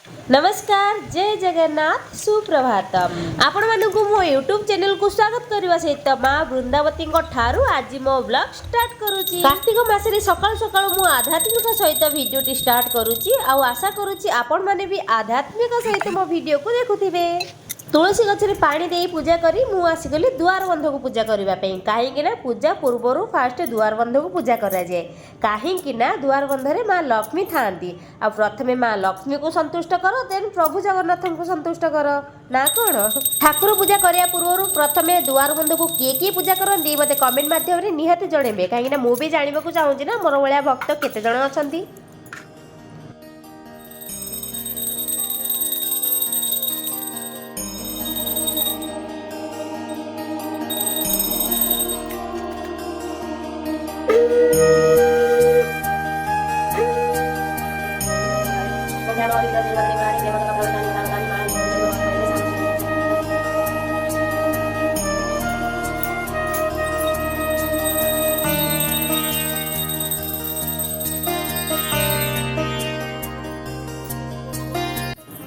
ନମସ୍କାର, ଜୟ ଜଗନ୍ନାଥ, ସୁପ୍ରଭାତମ। ଆପଣମାନଙ୍କୁ ମୋ ୟୁଟ୍ୟୁବ୍ ଚ୍ୟାନେଲକୁ ସ୍ୱାଗତ କରିବା ସହିତ ମା ବୃନ୍ଦାବତୀଙ୍କ ଠାରୁ ଆଜି ମୋ ବ୍ଲଗ ଷ୍ଟାର୍ଟ କରୁଛି। କାର୍ତ୍ତିକ ମାସରେ ସକାଳୁ ସକାଳୁ ମୁଁ ଆଧ୍ୟାତ୍ମିକ ସହିତ ଭିଡ଼ିଓଟି ଷ୍ଟାର୍ଟ କରୁଛି ଆଉ ଆଶା କରୁଛି ଆପଣମାନେ ବି ଆଧ୍ୟାତ୍ମିକ ସହିତ ମୋ ଭିଡ଼ିଓକୁ ଦେଖୁଥିବେ। ତୁଳସୀ ଗଛରେ ପାଣି ଦେଇ ପୂଜା କରି ମୁଁ ଆସିଗଲି ଦୁଆର ବନ୍ଧକୁ ପୂଜା କରିବା ପାଇଁ। କାହିଁକି ନା ପୂଜା ପୂର୍ବରୁ ଫାଷ୍ଟ ଦୁଆର ବନ୍ଧକୁ ପୂଜା କରାଯାଏ। କାହିଁକି ନା ଦୁଆର ବନ୍ଧରେ ମା ଲକ୍ଷ୍ମୀ ଥାଆନ୍ତି ଆଉ ପ୍ରଥମେ ମା ଲକ୍ଷ୍ମୀକୁ ସନ୍ତୁଷ୍ଟ କର, ଦେନ୍ ପ୍ରଭୁ ଜଗନ୍ନାଥଙ୍କୁ ସନ୍ତୁଷ୍ଟ କର ନା କ'ଣ? ଠାକୁର ପୂଜା କରିବା ପୂର୍ବରୁ ପ୍ରଥମେ ଦୁଆର ବନ୍ଧକୁ କିଏ କିଏ ପୂଜା କରନ୍ତି, ମୋତେ କମେଣ୍ଟ ମାଧ୍ୟମରେ ନିହାତି ଜଣେଇବେ। କାହିଁକି ନା ମୁଁ ବି ଜାଣିବାକୁ ଚାହୁଁଛି ନା ମୋର ଭଳିଆ ଭକ୍ତ କେତେ ଜଣ ଅଛନ୍ତି।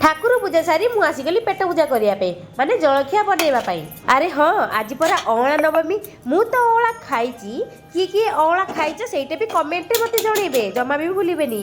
ଠାକୁର ପୂଜା ସାରି ମୁଁ ଆସିଗଲି ପେଟ ପୂଜା କରିବା ପାଇଁ, ମାନେ ଜଳଖିଆ ବନେଇବା ପାଇଁ। ଆରେ ହଁ, ଆଜି ପରା ଅଁଳା ନବମୀ। ମୁଁ ତ ଅଁଳା ଖାଇଛି। କିଏ କିଏ ଅଁଳା ଖାଇଛ, ସେଇଟା ବି କମେଣ୍ଟରେ ମୋତେ ଜଣେଇବେ, ଜମା ବି ଭୁଲିବେନି।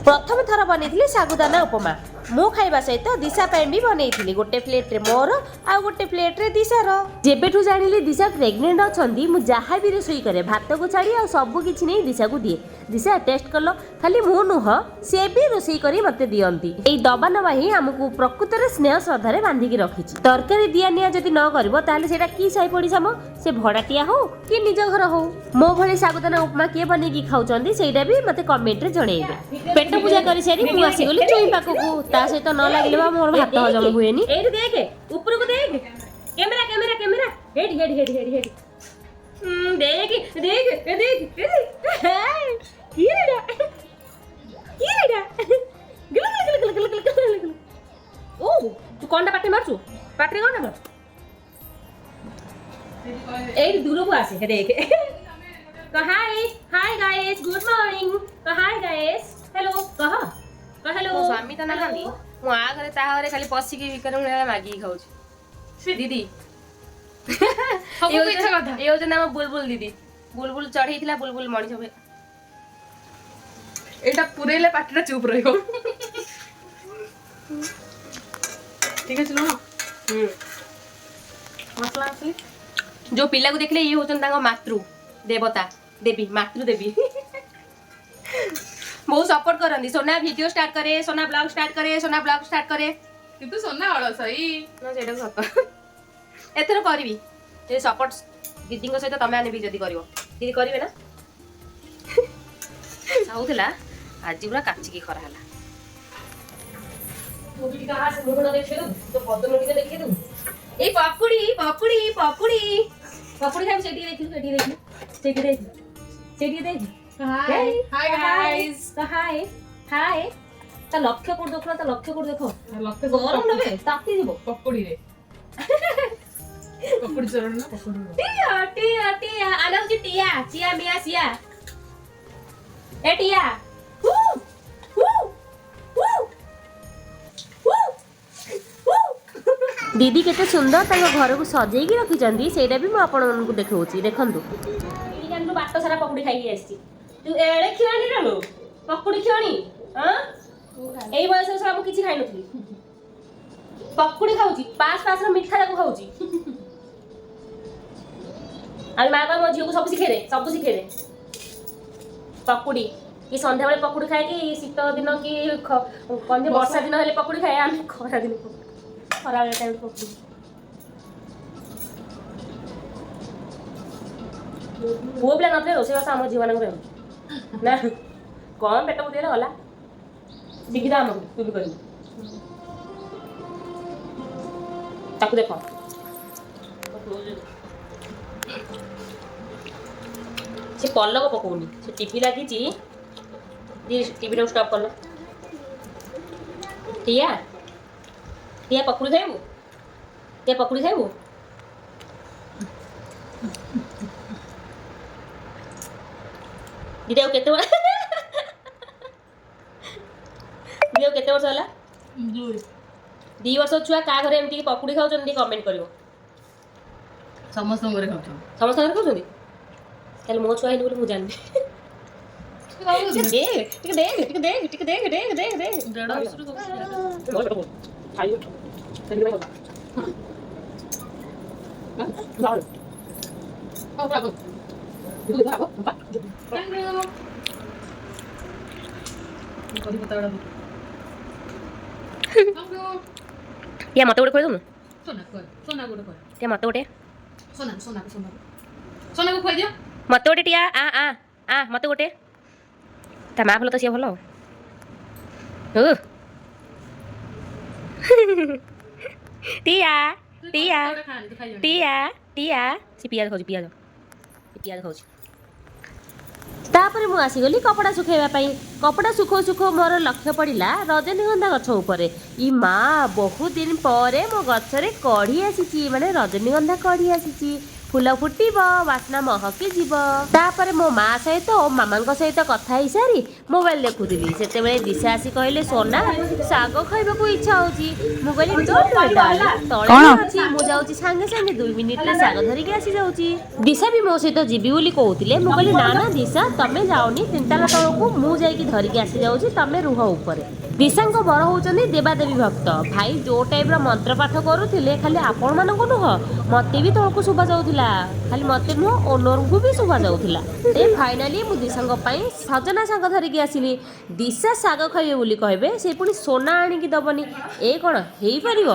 ପ୍ରଥମ ଥର ବନେଇଥିଲି ସାଗୁଦାନା ଉପମା। ମୁଁ ଖାଇବା ସହିତ ଦିଶା ପାଇଁ ବି ବନେଇଥିଲି। ଗୋଟେ ପ୍ଲେଟ୍ରେ ମୋର ଆଉ ଗୋଟେ ପ୍ଲେଟ୍ରେ ଦିଶାର। ଯେବେଠୁ ଜାଣିଲି ଦିଶା ପ୍ରେଗନେଣ୍ଟ ଅଛନ୍ତି, ମୁଁ ଯାହା ବି ରୋଷେଇ କରେ, ଭାତକୁ ଛାଡ଼ି ଆଉ ସବୁ କିଛି ନେଇ ଦିଶାକୁ ଦିଏ। ଦିଶା, ଟେଷ୍ଟ କଲ। ଖାଲି ମୁଁ ନୁହଁ, ସେ ବି ରୋଷେଇ କରି ମୋତେ ଦିଅନ୍ତି। ଏଇ ଦବା ନବା ହିଁ ଆମକୁ ପ୍ରକୃତରେ ସ୍ନେହ ଶ୍ରଦ୍ଧାରେ ବାନ୍ଧିକି ରଖିଛି। ତରକାରୀ ଦିଆ ନିଆ ଯଦି ନ କରିବ, ତାହେଲେ ସେଇଟା କି ସାହି ପଡ଼ିଶା ମ? ସେ ଭଡ଼ାଟିଆ ହଉ କି ନିଜ ଘର ହଉ। ମୋ ଭଳି ସାଗୁଦାନା ଉପମା କିଏ ବନେଇକି ଖାଉଛନ୍ତି, ସେଇଟା ବି ମୋତେ କମେଣ୍ଟରେ ଜଣେଇବେ। ପେଟ ପୂଜା କରିସାରି ମୁଁ ଆସିଗଲି ଚୁଇଁ ପାଖକୁ। ତା ସହିତ ନ ଲାଗିଲେ ବା ମୋର ଭାତ ହଜମ ହୁଏନି। ଏଇଠି ଦେଖେ, ଉପରକୁ ଦେଖ। କ୍ୟାମେରା, କ୍ୟାମେରା, କ୍ୟାମେରା, ଏଇଠି, ଏଇଠି, ଏଇଠି, ଏଇଠି, ଏଇଠି। ଦେଖ, ଦେଖ, ଦେଖ। କିଏ ଏଇଟା? କିଏ ଏଇଟା? ଗିଲୁ ଗିଲୁ ଗିଲୁ ଗିଲୁ ଗିଲୁ ଗିଲୁ ଗିଲୁ। ଓ, ତୁ କଣଟା ପାଟି ମାରୁଛୁ? ପାଟିରେ କଣଟା ମାରୁଛୁ? ଏଇଠି ଦୂରକୁ ଆସେ। ଦେଖ, କହ high. High guys, good morning କହ। ହାଇ ଗାଇସ୍, ହ୍ୟାଲୋ କହ, କହ ହ୍ୟାଲୋ। ମୋ ସ୍ୱାମୀ ତ ନାହାନ୍ତି, ମୁଁ ଆ ଘରେ ତା ଘରେ ଖାଲି ପଶିକି ଭିତରେ ମୁଁ ମାଗିକି ଖାଉଛି ଦିଦି। ସବୁ ମିଛ କଥା। ଏ ହଉଛନ୍ତି ଆମ ବୁଲବୁଲ ଦିଦି। ବୁଲବୁଲ ଚଢେଇଥିଲା, ବୁଲବୁଲ ମଣିଷ ହୁଏ। ଏଇଟା ପୁରେଇଲେ ପାଟିଟା ଚୁପ୍ ରହିବ। ଠିକ ଅଛି, ଲୁଣ ମସଲା ମସଲି। ଯୋଉ ପିଲାକୁ ଦେଖିଲେ, ଇଏ ହଉଛନ୍ତି ତାଙ୍କ ମାତୃ ଦେବତା ଦେବୀ, ମାତୃ ଦେବୀ। ବହୁତ ସପୋର୍ଟ କରନ୍ତି। ସୋନା ଭିଡିଓ ଷ୍ଟାର୍ଟ କରେ, ସୋନା ବ୍ଲଗ ଷ୍ଟାର୍ଟ କରେ, ସୋନା ବ୍ଲଗ ଷ୍ଟାର୍ଟ କରେ। କିନ୍ତୁ ସୋନା ଅଳସଇ। ନା, ସେଇଟା ସତ। ଏଥର କରିବି ଯଦି ସପୋର୍ଟ ଦିଦିଙ୍କ ସହିତ ତମେ ଆଣିବି ଯଦି କରିବ। ଦିଦି କରିବେ ନା? ହଉଥିଲା, ଆଜି ପୁରା କାଚିକି ଖରା ହେଲା। ତୁ ବି ଟିକେ ଆସ, ମୁହଁଟା ଦେଖେଇଦବୁ, ତୋ ବଦନ ଟିକେ ଦେଖେଇଦବୁ। ଏଇ ପକୁଡି, ପକୁଡି, ପକୁଡି, ପକୁଡି ଖାଇବୁ। ସେଇଠିକି ଦେଖିଲୁ, ସେଇଠିକି ଦେଖିଲୁ, ସେଇଠି ଦେଖ, ସେଇଠିକି ଦେଖ। High, high guys. High, high. ତା ଲକ୍ଷ୍ୟ କୋଉଠି ଦେଖୁନା, ତା ଲକ୍ଷ୍ୟ କୋଉଠି ଦେଖ। ଲକ୍ଷ୍ୟ ଗରମ ନେବେ, ତାତି ଯିବ। ପକୁଡିରେ, ପକୁଡି ଚରଣ ନା ପକୁଡି। ଟିଆ, ଟିଆ, ଟିଆ ଆଲା ହଉଛି। ଟିଆ, ଚିଆ, ମିଆ, ସିଆ। ଏ ଟିଆ, ହୁ ହୁ ହୁ ହୁ ହୁ। ଦିଦି କେତେ ସୁନ୍ଦର ତାଙ୍କ ଘରକୁ ସଜେଇକି ରଖିଛନ୍ତି, ସେଇଟା ବି ମୁଁ ଆପଣମାନଙ୍କୁ ଦେଖାଉଛି, ଦେଖନ୍ତୁ। ଜାଣିଲୁ, ବାଟ ସାରା ପକୁଡି ଖାଇକି ଆସିଛି। ତୁ ଏଡ଼େ ଖିଆଣି ରେ, ପକୁଡି ଖିଆଣି। ହଁ, ଏଇ ବୟସରେ ସବୁ ମୁଁ କିଛି ଖାଇନଥିଲି, ପକୁଡି ଖାଉଛି। ପାସ୍ ପାସ୍ର ମିଠା ତାକୁ ଖାଉଛି। ଆଉ ମା କହ, ମୋ ଝିଅକୁ ସବୁ ଶିଖେଇଦେ, ସବୁ ଶିଖେଇଦେ। ପକୁଡି କି ସନ୍ଧ୍ୟାବେଳେ ପକୁଡି ଖାଏ କି ଶୀତ ଦିନ କି କଣ ଯେ ବର୍ଷା ଦିନ ହେଲେ ପକୁଡି ଖାଏ। ଆମେ ଖରା ଦିନ ପକୁଡି, ଖରାବେଳେ ଟାଇମ୍ ପକୁଡି। ପୁଅ ପିଲା ନଥିଲେ ରୋଷେଇବାସ ଆମ ଝିଅମାନଙ୍କର ହେଉଛି ନା କଣ? ପେଟ ପୁରେଇଲେ ଗଲା। ଶିଖିଦା ଆମକୁ, ତୁ ବି କରିବୁ। ତାକୁ ଦେଖ। ସେ ପଲକ ପକଉନି, ସେ ଟିଭି ଲାଗିଛି। ଟିଭିଟାକୁ ଷ୍ଟପ୍ କଲ। ଟିଆ, ଟିଆ, ପକୁଡ଼ି ଖାଇବୁ? ଟିଆ, ପକୁଡ଼ି ଖାଇବୁ? ଦିଦି, ଆଉ କେତେ ଦିଦି, ଆଉ କେତେ ବର୍ଷ ହେଲା? 2। 2 ବର୍ଷ ଛୁଆ କାହା ଘରେ ଏମିତି ପକୁଡ଼ି ଖାଉଛନ୍ତି, ଟିକେ କମେଣ୍ଟ କରିବ। ସମସ୍ତଙ୍କ ଘରେ ଖାଉଛନ୍ତି। ସମସ୍ତଙ୍କ ଘରେ ଖାଉଛନ୍ତି? ତାହେଲେ ମୋ ଛୁଆ ହେଇନି ବୋଲି ମୁଁ ଜାଣିନି। ଦେ ଟିକେ, ଦେଖ ଟିକେ, ଦେଖ ଟିକେ, ଦେଖ ଦେଖ ଦେଖ ଦେଖ। 1.5 ବର୍ଷରୁ ସବୁ। ହଉ, ରାଗ। କରି ପତା ଗୁଡା। Thank you. ୟା, ମତେ ଗୋଟେ ଖୁଆଇ ଦଉନୁ? ସୋନା ଖୁଆ, ସୋନା ଗୋଟେ ଖୁଆ। ଟିଆ, ମତେ ଗୋଟେ। ସୋନା, ସୋନା, ସୋନା, ସୋନାକୁ ଖୁଆଇ ଦିଅ। ମତେ ଗୋଟେ। ଟିଆ, ଆ ଆ ଆ, ମତେ ଗୋଟେ। ତା ମା ଭଲ ତ ସିଏ ଭଲ। ଓ ଟିଆ, ଟିଆ। ଗୋଟେ ଖାଆନି, ତୁ ଖାଇଯାନି। ଟିଆ, ଟିଆ, ସେ ପିଆଜ ଖାଉଛି, ପିଆଜ, ସେ ପିଆଜ ଖାଉଛି। ତାପରେ ମୁଁ ଆସିଗଲି କପଡ଼ା ଶୁଖାଇବା ପାଇଁ। କପଡ଼ା ଶୁଖଉ ଶୁଖଉ ମୋର ଲକ୍ଷ୍ୟ ପଡ଼ିଲା ରଜନୀଗନ୍ଧା ଗଛ ଉପରେ। ଇ ମା, ବହୁତ ଦିନ ପରେ ମୋ ଗଛରେ କଢ଼ି ଆସିଛି, ମାନେ ରଜନୀଗନ୍ଧା କଢ଼ି ଆସିଛି। ଫୁଲ ଫୁଟିବ, ବାସ୍ନା ମହକି ଯିବ। ତାପରେ ମୋ ମା ସହିତ ଓ ମାମାଙ୍କ ସହିତ କଥା ହେଇସାରି ମୋବାଇଲ ଦେଖୁଥିଲି। ସେତେବେଳେ ଦିଶା ଆସି କହିଲେ, "ସୋନା, ଶାଗ ଖାଇବାକୁ ଇଚ୍ଛା ହଉଛି।" ମୁଁ କହିଲି, "Don't worry darling, ତଳେ ହିଁ ଅଛି, ମୁଁ ଯାଉଛି ସାଙ୍ଗେ ସାଙ୍ଗେ, 2 ମିନିଟରେ ଶାଗ ଧରିକି ଆସି ଯାଉଛି।" ଦିଶା ବି ମୋ ସହିତ ଯିବି ବୋଲି କହୁଥିଲେ। ମୁଁ କହିଲି, "ନା ନା ଦିଶା, ତମେ ଯାଅନି ତିନିତାଲା ତଳକୁ, ମୁଁ ଯାଇକି ଧରିକି ଆସି ଯାଉଛି, ତମେ ରୁହ ଉପରେ।" ଦିଶାଙ୍କ ବର ହଉଛନ୍ତି ଦେବାଦେବୀ ଭକ୍ତ। ଭାଇ ଯୋଉ ଟାଇପର ମନ୍ତ୍ର ପାଠ କରୁଥିଲେ, ଖାଲି ଆପଣମାନଙ୍କୁ ନୁହଁ, ମତେ ବି ତଳକୁ ଶୁଭା ଯାଉଥିଲା। ଖାଲି ମତେ ନୁହଁ, ଓନରଙ୍କୁ ବି ଶୁଭା ଯାଉଥିଲା। ଏ ଫାଇନାଲି ମୁଁ ଦିଶାଙ୍କ ପାଇଁ ସଜନା ଶାଗ ଧରିକି ଆସିଲି। ଦିଶା ଶାଗ ଖାଇବେ ବୋଲି କହିବେ, ସେ ପୁଣି ସୋନା ଆଣିକି ଦବନି, ଏ କ'ଣ ହେଇପାରିବ?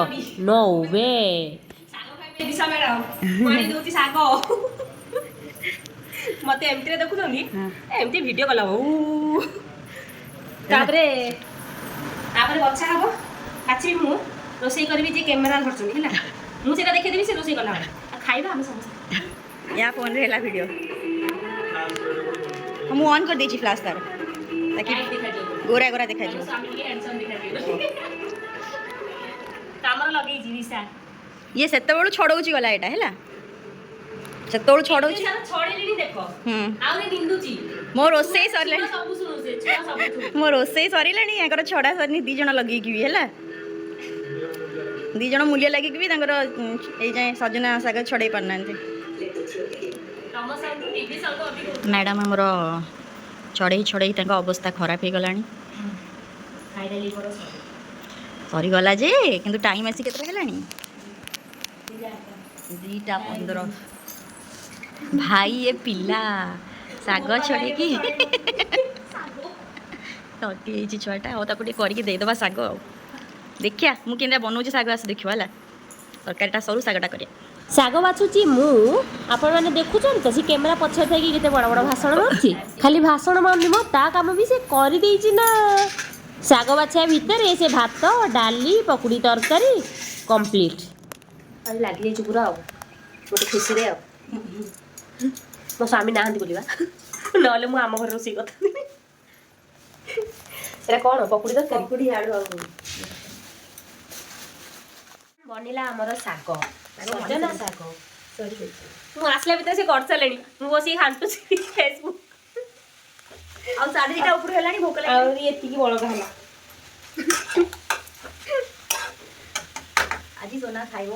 No we. ଦିଶା ମ୍ୟାଡ଼ାମ ଆଣି ଦଉଛି ଶାଗ। ମତେ ଏମିତିରେ ଦେଖୁଛନ୍ତି, ଏମିତି ଭିଡ଼ିଓ କଲା। ତାପରେ ତାପରେ ବଛା ହବ, ବାଛିବି ମୁଁ, ରୋଷେଇ କରିବି। ଯେ କ୍ୟାମେରା ଧରୁଛନ୍ତି ହେଲା, ମୁଁ ସେଇଟା ଦେଖେଇଦେବି। ସେ ରୋଷେଇ କଲା ବେଳେ ଆଉ ଖାଇବା ଆମେ ସମସ୍ତେ। ୟା ଫୋନରେ ହେଲା ଭିଡ଼ିଓ। ମୁଁ ଅନ୍ କରିଦେଇଛି ଫ୍ଲାସ୍ ତାର, ତାକି ଲାଇଟ୍ ଦେଖାଯିବ। ଗୋରା ଗୋରା ଦେଖାଯିବ। ସ୍ୱାମୀ ଟିକେ ହ୍ୟାଣ୍ଡସମ୍ ଦେଖାଯିବ। କାମରେ ଲଗେଇଛି ଦିଶା। ଇଏ ସେତେବେଳୁ ଛଡ଼ଉଛି ଗଲା, ଏଇଟା ହେଲା ସେତେବେଳୁ ଛଡ଼ଉଛି। ସାରା ଛଡେଇଲିଣି ଦେଖ। ଆହୁରି ନିନ୍ଦୁଛି। ମୋ ରୋଷେଇ ସରିଲାଣି। ଛୁଆ ସବୁ ଶୁଣୁ, ସେ ଛୁଆ ସବୁ ଶୁଣୁ। ମୋ ରୋଷେଇ ସରିଲାଣି, ୟାଙ୍କର ଛଡ଼ା ସରିନି। ଦି ଜଣ ଲଗେଇକି ବି ହେଲା, ଦି ଜଣ ମୂଲ୍ୟ ଲାଗିକି ବି ତାଙ୍କର ଏଇ ଯାଏଁ ସଜନା ଶାଗ ଛଡ଼େଇ ପାରୁନାହାନ୍ତି। ତମ ସାଉଣ୍ଡ ଟିଭି ସାଉଣ୍ଡ ଅଧିକ ହଉଛି। ମ୍ୟାଡ଼ାମ୍ ଆମର ଛଡ଼େଇ ଛଡ଼େଇ ତାଙ୍କ ଅବସ୍ଥା ଖରାପ ହେଇଗଲାଣି। ଫାଇନାଲି ମୋର ସରି ସରିଗଲା ଯେ, କିନ୍ତୁ ଟାଇମ୍ ଆସି କେତେଟା ହେଲାଣି? 2ଟା 15। ଭାଇ, ଏ ପିଲା ଶାଗ ଛଡ଼େଇକି ଥକି ହେଇଛି ଛୁଆଟା। ଆଉ ତାକୁ ଟିକେ କରିକି ଦେଇଦେବା ଶାଗ। ଆଉ ଦେଖିଆ ମୁଁ କେମିତିଆ ବନଉଛି ଶାଗ, ଆସି ଦେଖିବ ହେଲା। ତରକାରୀଟା ସରୁ, ଶାଗଟା କରିବା। ଶାଗ ବାଛୁଛି ମୁଁ, ଆପଣମାନେ ଦେଖୁଛନ୍ତି ତ, ସେ କ୍ୟାମେରା ପଛରେ ଥାଇକି କେତେ ବଡ଼ ବଡ଼ ଭାଷଣ ମାରୁଛି। ଖାଲି ଭାଷଣ ମାରୁନି ମ, ତା କାମ ବି ସେ କରିଦେଇଛି ନା। ଶାଗ ବାଛିବା ଭିତରେ ସେ ଭାତ, ଡାଲି, ପକୁଡ଼ି ତରକାରୀ କମ୍ପ୍ଲିଟ୍। ଆଜି ଲାଗିଯାଇଛି ପୁରା ଆଉ ଗୋଟେ ଖୁସିରେ। ଆଉ ମୋ ସ୍ୱାମୀ ନାହାନ୍ତି ବୋଲି ବା, ନହେଲେ ମୁଁ ଆମ ଘରେ ରୋଷେଇ କରିଥାନ୍ତି। ଏଇଟା କ'ଣ, ପକୁଡ଼ି ତରକାରୀ? ପକୁଡ଼ି, ଆଳୁ ଆଉ ବନିଲା ଆମର ଶାଗ, ସଜନା ଶାଗ। ମୁଁ ଆସିଲା ଭିତରେ ସେ କରିସାରିଲେଣି, ମୁଁ ବସିକି ଘାଣ୍ଟୁଛି ଫେସବୁକ୍। ଆଉ 2:30 ଉପରୁ ହେଲାଣି, ଭୋକ। ଆହୁରି ଏତିକି ବଳକା ହେଲା। ଆଜି ସୋନା ଖାଇବ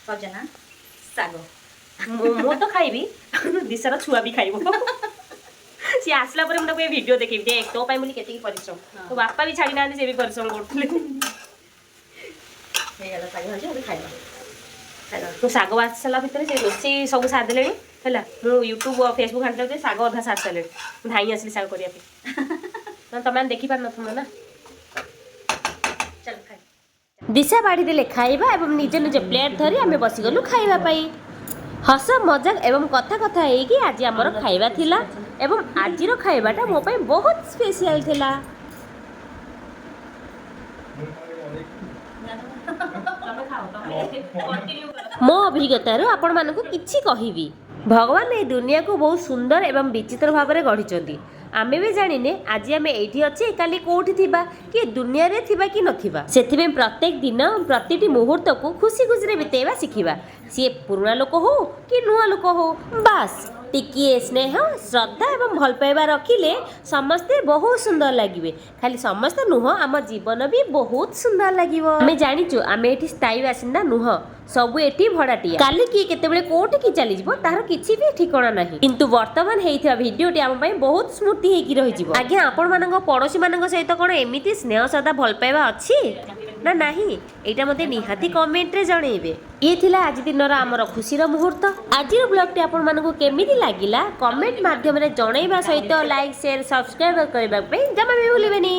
ସଜନା ଶାଗ। ମୁଁ ତ ଖାଇବି, ଦିଶାର ଛୁଆ ବି ଖାଇବ। ସିଏ ଆସିଲା ପରେ ମୁଁ ତାକୁ ଏ ଭିଡ଼ିଓ ଦେଖେଇବି, ଦେଖ ତୋ ପାଇଁ ବୋଲି କେତିକି ପରିଶ୍ରମ। ତୋ ବାପା ବି ଛାଡ଼ି ନାହାନ୍ତି, ସେ ବି ପରିଶ୍ରମ କରୁଥିଲେ। ହେଇଗଲା ଶାଗ ଭାଜି, ଏବେ ଖାଇବା। ଖାଇବା। ମୁଁ ଶାଗ ବାଛି ସାରିଲା ଭିତରେ ସେ ରୋଷେଇ ସବୁ ସାରିଦେଲେଣି ହେଲା। ମୁଁ ୟୁଟ୍ୟୁବ୍, ଫେସବୁକ୍ ଘାଣ୍ଟିଲା ଭିତରେ ଶାଗ ଅଧା ସାରି ସାରିଲେଣି। ମୁଁ ଧାଇଁ ଆସିଲି ଶାଗ କରିବା ପାଇଁ। ନହେଲେ ତମେ ଦେଖିପାରିନଥାନ୍ତ ନା। ଚାଲ ଖାଇ। ଦିଶା ବାଢ଼ି ଦେଲେ ଖାଇବା ଏବଂ ନିଜ ନିଜ ପ୍ଲେଟ୍ ଧରି ଆମେ ବସିଗଲୁ ଖାଇବା ପାଇଁ। ହସ ମଜାକ ଏବଂ କଥା କଥା ହେଇକି ଆଜି ଆମର ଖାଇବା ଥିଲା ଏବଂ ଆଜିର ଖାଇବାଟା ମୋ ପାଇଁ ବହୁତ ସ୍ପେଶିଆଲ ଥିଲା। ତମେ ଖାଅ, ତମେ କଣ୍ଟିନ୍ୟୁ କର। ମୋ ଅଭିଜ୍ଞତାରୁ ଆପଣମାନଙ୍କୁ କିଛି କହିବି। ଭଗବାନ ଏଇ ଦୁନିଆକୁ ବହୁତ ସୁନ୍ଦର ଏବଂ ବିଚିତ୍ର ଭାବରେ ଗଢ଼ିଛନ୍ତି। ଆମେ ବି ଜାଣିନେ ଆଜି ଆମେ ଏଇଠି ଅଛେ, କାଲି କୋଉଠି ଥିବା କି ଦୁନିଆରେ ଥିବା କି ନଥିବା। ସେଥିପାଇଁ ପ୍ରତ୍ୟେକ ଦିନ, ପ୍ରତିଟି ମୁହୂର୍ତ୍ତକୁ ଖୁସି ଖୁସିରେ ବିତେଇବା ଶିଖିବା। ସିଏ ପୁରୁଣା ଲୋକ ହଉ କି ନୂଆ ଲୋକ ହଉ, ବାସ୍ ଟିକିଏ ସ୍ନେହ, ଶ୍ରଦ୍ଧା ଏବଂ ଭଲ ପାଇବା ରଖିଲେ ସମସ୍ତେ ବହୁତ ସୁନ୍ଦର ଲାଗିବେ। ଖାଲି ସମସ୍ତେ ନୁହଁ, ଆମ ଜୀବନ ବି ବହୁତ ସୁନ୍ଦର ଲାଗିବ। ଆମେ ଜାଣିଛୁ, ଆମେ ଏଠି ସ୍ଥାୟୀ ବାସିନ୍ଦା ନୁହଁ, ସବୁ ଏଠି ଭଡ଼ାଟିଆ। କାଲି କିଏ କେତେବେଳେ କୋଉଠିକି ଚାଲିଯିବ, ତାହାର କିଛି ବି ଠିକଣା ନାହିଁ। କିନ୍ତୁ ବର୍ତ୍ତମାନ ହେଇଥିବା ଭିଡିଓଟି ଆମ ପାଇଁ ବହୁତ ସ୍ମୃତି ହେଇକି ରହିଯିବ। ଆଜ୍ଞା, ଆପଣମାନଙ୍କ ପଡ଼ୋଶୀମାନଙ୍କ ସହିତ କ'ଣ ଏମିତି ସ୍ନେହ, ଶ୍ରଦ୍ଧା, ଭଲ ପାଇବା ଅଛି ନା ନାହିଁ? ଏଇଟା ମୋତେ ନିହାତି କମେଣ୍ଟରେ ଜଣେଇବେ। ଇଏ ଥିଲା ଆଜି ଦିନର ଆମର ଖୁସିର ମୁହୂର୍ତ୍ତ। ଆଜିର ବ୍ଲଗଟି ଆପଣମାନଙ୍କୁ କେମିତି ଲାଗିଲା, କମେଣ୍ଟ ମାଧ୍ୟମରେ ଜଣେଇବା ସହିତ ଲାଇକ୍, ସେୟାର, ସବସ୍କ୍ରାଇବ କରିବା ପାଇଁ ଜମା ବି ଭୁଲିବେନି।